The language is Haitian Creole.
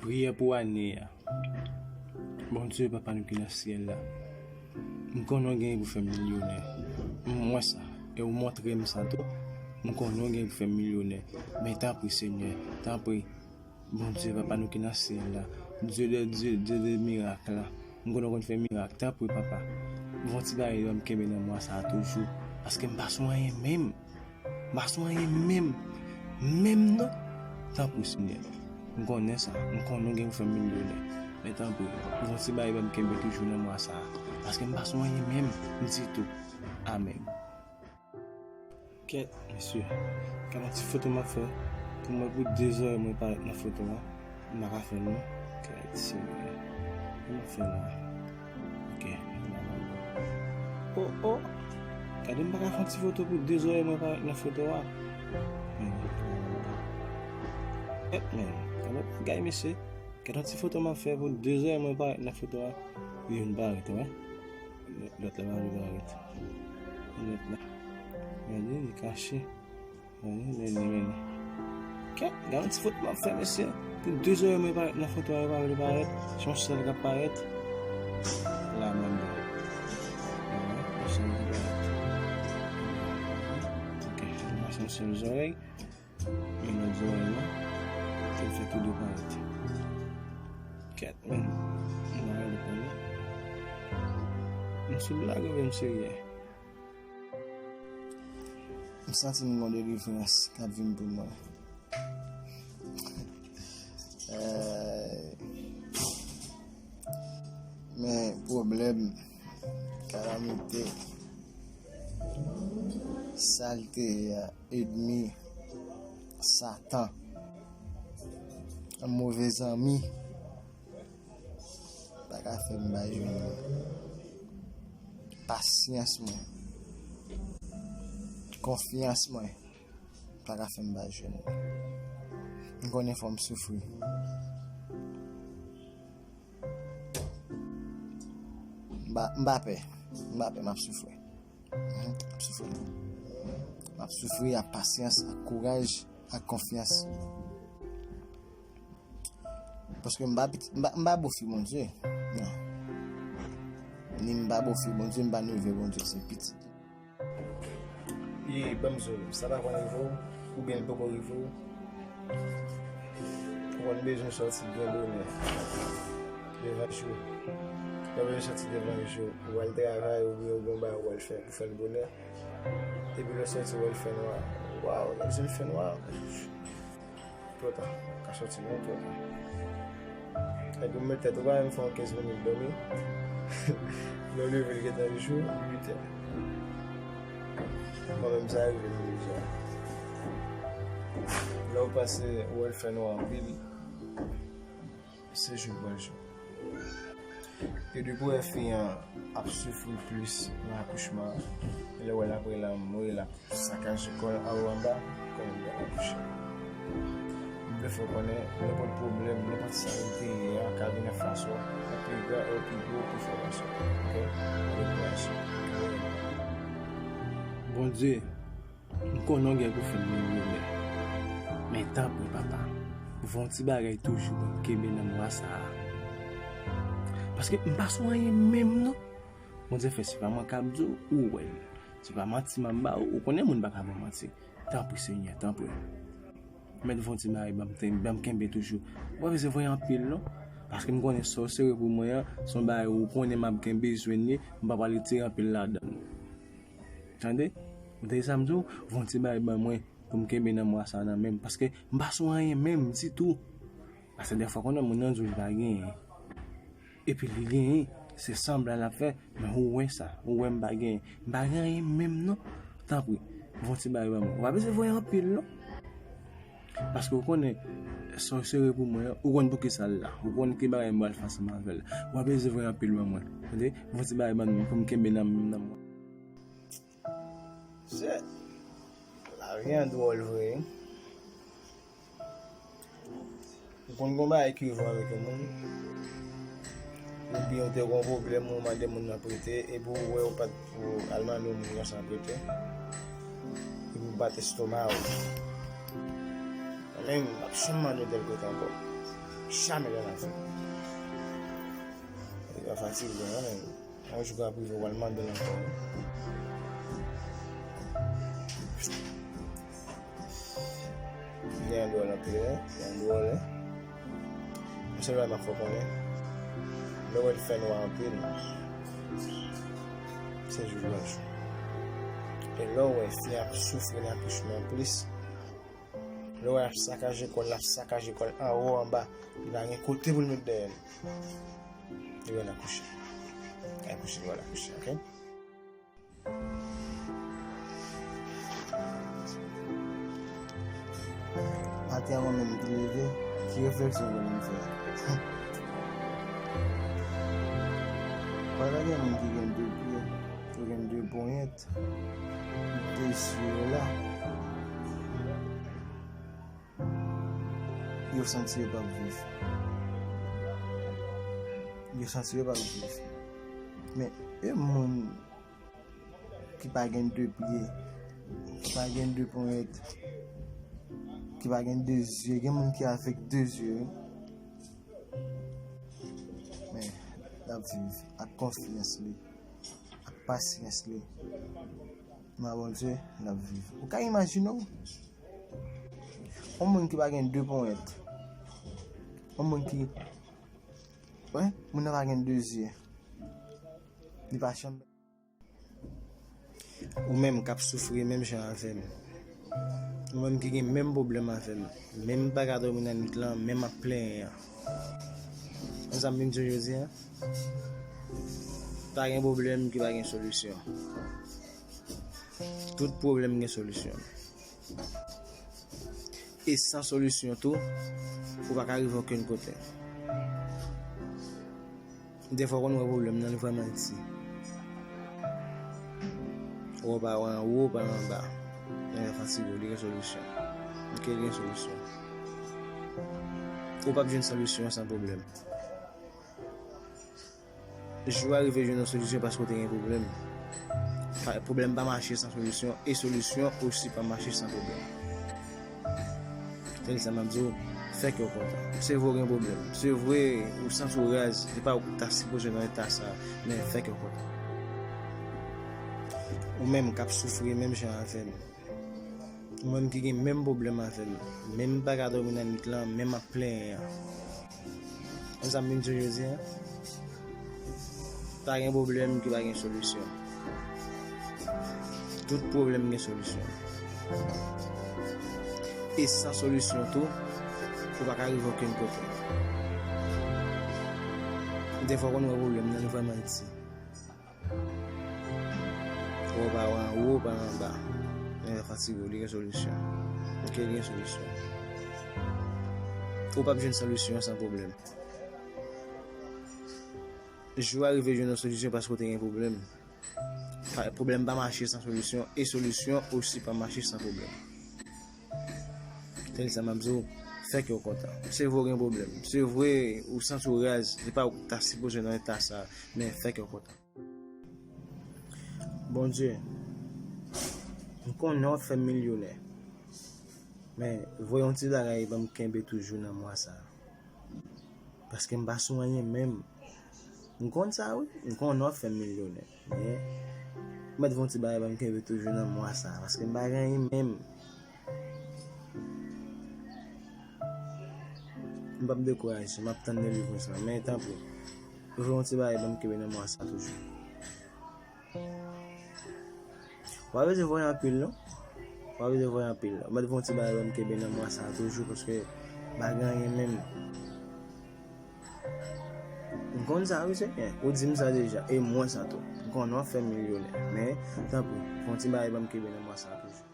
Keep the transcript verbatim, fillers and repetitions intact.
Priyè pou ane a. Bondye, Papa nou ki nan syèl la, m konnen w genyen pou fè m milyonè. M wè sa, e w montre m sa tou. M konnen w genyen pou fè m milyonè. Men tanpri, Senyè, tanpri. Bondye, Papa nou ki nan syèl la, Dye de, Dye, Dye de mirak la, m konnen w konn fè mirak. Tanpri, Papa, voye yon ti bagay ban m kenbe nan mwa sa a toujou, paske m pa sou anyen menm. M pa sou anyen menm, menm non. Tanpri, Senyè. M konnen sa. M konnen w gen pou fè m milyonè. Men tanpri, voye yon ti bagay ban m kenbe toujou nan mwa sa a. Paske m pa sou anyen menm, ditou. Amèn. Kèt, mesye. Gade yon ti foto m ap fè. Pou mwen, pou de zòrèy mwen parèt nan foto a. M pa ka fè l non. Gad, Senyè. Kòman fè la? Ok. Oh, oh. Gade, m pa ka fè yon ti foto pou de zòrèy mwen parèt nan foto a. Èt, men. Gade, gade, mesye. Gade yon ti foto m ap fè pou de zòrèy mwen parèt nan foto a. Youn parèt, wè. Lòt la pa vle parèt. Lòt la. Gade, li kache. Gade, men li, men li. Kèt, gade yon ti foto m ap fè, mesye. Pou de zòrèy mwen parèt nan foto a, yo pa vle parèt. Se yon sèl k ap parèt. La, menm bò. Yon sèl k ap parèt. Ok, la se yon sèl zòrèy. Men lòt zòrèy la, se fè tou de parèt. Kèt, men. M pa rele pale. M sou blag oubyen m serye? M santi m gon delivrans k ap vin pou mwen. Eh, men pwoblèm, kalamite, salte a, ènmi, Satan, move zanmi, pa ka fè m bay jwenn mwen. Pasyans mwen, konfyans mwen, pa ka fè m bay jwenn mwen. M konnen fò m soufri. M pa, m pa pè. M pa pè, m ap soufri. Mhm, m ap soufri. M ap soufri ak pasyans, ak kouraj, ak konfyans. Paske m pa pitit, m pa, m pa bofi Bondye. Non. Ni m pa bofi Bondye, m pa neve Bondye, se pitit. E ban m di w, sa pa konn rive w, oubyen l poko rive w, ou konn bezwen sòti byen bonè devan jou. Ou bezwen sòti devan jou, ou al travay, oubyen ou gen yon bagay ou al fè pou fè l bonè. Epi lè w sòti, ou wè l fè nwa. Waw, lè l fè nwa. Twò ta. Ka sòti non, twò ta. Epi w met tèt ou pa menm fè yon kenz minit dòmi. Lè w leve, l gentan jou, uit è. Mwen menm, sa rive m deja. Lè w panse ou wè l fè nwa anpil, se jou l pral jou. E depi w wè fi an ap soufri plis nan akouchman an, e lè w wè l ap rele anmwe, l ap sakaje kò l anwo anba, konnen l pral akouche. M vle fè w konnen, nenpòt pwoblèm, nenpòt sa l te ye a, ka vin anfas ou, ou pi gran e ou pi gwo, ou pi fò pase w. Ok? Ann ankouraje. Bondye, m konnen w gen pou fè m milyonè. Men tanpri, Papa, voye yon ti bagay toujou pou m kenbe nan mwa sa a. Paske m pa sou anyen menm, non. Bondye fè, se pa mwen k ap di w, ou wè l. Se pa manti m ap ba ou, ou konnen moun pa ka ban manti. Tanpri, Senyè, tanpri. Mèt voye yon ti bagay ban m, ban m kenbe toujou. Ou pa bezwen voye anpil, non. Paske m konnen sa w sere pou mwen an, se yon bagay ou konnen m ap gen bezwen li, m pa pral retire anpil ladan l. Tande? Ou tande sa m di w? Voye yon ti bagay ban mwen pou m kenbe nan mwa sa a nan men m, paske m pa sou anyen menm ditou. Paske dèfwa konnen moun nan di w li pa genyen. Epi li genyen, se sanblan l ap fè, men ou wè sa, ou wè m pa genyen. M pa gen anyen menm non. Tanpri, voye yon ti bagay ban mwen. Ou pa bezwen voye anpil non. Paske ou konnen, sa w sere pou mwen an, ou konn poukisa l la. Ou konn ki bagay m pral fè ansanm avè l. Ou pa bezwen voye anpil ban mwen. Tande? Voye yon ti bagay ban mwen pou m kenbe nan, nan mwen. Sè, lavi an dwòl vre wi. Ou konn gen yon bagay ki rive w avèk yon moun, oubyen ou te gen yon pwoblèm, ou mande moun nan prete, epi ou wè ou pa t pou al mande yon moun konsa prete, epi ou bat estoma w. Mwen menm, m p ap janm mande w tèl kote ankò. Jamè lè l ap fè. Li pa fatige, non, men yon jou k ap rive, w pral mande l ankò. Gen yon dwòl anpil, wi, gen yon dwòl, wi. Yon sèl bagay m ap fè w konnen, lè w wè l fè nwa anpil, se jou l pral jou. E lè w wè fi a ap soufri nan akouchman an plis, lè w wè l ap sakaje kò l, l ap sakaje kò l anwo, anba, li pa gen kote pou l met dèyè l. Li wè l akouche. Li akouche, li wè l akouche, oke? Maten an, mwen menm ki leve, ki refleksyon ke mwen fè? Pa ta gen moun ki gen de pye, yo gen de ponyèt, de zye yo la, yo santi yo p ap viv. Yo santi yo p ap viv. Men, e moun ki pa gen de pye, ki pa gen de ponyèt, ki pa gen de zye. Gen moun ki avèk de zye, wi. Men, l ap viv ak konfyans li, ak pasyans li. Nan Bondye, l ap viv. Ou ka imajine w? Yon moun ki pa gen de ponyèt, yon moun ki, wi, moun nan pa gen de zye. Li pa janm Ou menm k ap soufri menm jan avè m. Ou menm ki gen menm pwoblèm avè m. Menm m pa ka dòmi nan nwit lan, menm m ap plenyen an. Konn sa m vin di w jodi a? Pa gen pwoblèm ki pa gen solisyon. Tout pwoblèm gen solisyon. E san solisyon tou, ou pa ka rive okenn kote. Defwa w konn wè pwoblèm nan, li vrèman ti. Ou pa wè anwo, ou pa wè anba. Lè fatige w, li gen solisyon. Oke, li gen solisyon. Ou p ap jwenn solisyon san pwoblèm. Jou a rive jwenn yon solisyon paske w te gen pwoblèm. Pa, pwoblèm pa mache san solisyon, e solisyon osi pa mache san pwoblèm. Tande sa m ap di w, fè kè w kontan. Se vre w gen pwoblèm. Se vre ou santi w raz, se pa ou ki ta sipoze nan eta sa, men fè kè w kontan. Ou menm k ap soufri menm jan avè m. Ou menm ki gen menm pwoblèm avè m. Menm m pa ka dòmi nan nwit lan, menm m ap plenyen an. Konn sa m vin di w jodi a? Pa gen pwoblèm ki pa gen solisyon. Tout pwoblèm gen solisyon. E san solisyon tou, ou pa ka rive okenn kote. Defwa w konn wè pwoblèm nan, li vrèman ti. Ou pa wè anwo, ou pa wè anba. Lè fatige w, li gen solisyon. Oke, li gen solisyon. Ou p ap jwenn solisyon san pwoblèm. Jou a rive jwenn yon solisyon paske w te gen pwoblèm. Pa, pwoblèm pa mache san solisyon, e solisyon osi pa mache san pwoblèm. Tande sa m ap di w, fè kè w kontan. Se vre w gen pwoblèm. Se vre ou santi w raz, se pa ou ki ta sipoze nan eta sa, men fè kè w kontan. Bondye, m konnen w ap fè m milyonè, men voye yon ti bagay ban m kenbe toujou nan mwa sa a. Paske m pa sou anyen menm. M konn sa wi, m konnen w ap fè m milyonè. Men, mèt voye yon ti bagay ban m kenbe toujou nan mwa sa a, paske m pa gen anyen menm. M p ap dekouraje, m ap tann delivrans lan. Men tanpri, voye yon ti bagay ban m kenbe nan mwa sa a toujou. W pa bezwen voye anpil non. W pa bezwen voye anpil. Ou mèt voye yon ti bagay ban m kenbe nan mwa sa a toujou, paske m pa gen anyen menm. M konn sa wi, se byen. Ou di m sa deja, e m wè sa tou. M konnen w ap fè m milyonè. Men, tanpri, voye yon ti bagay ban m kenbe nan mwa sa a toujou.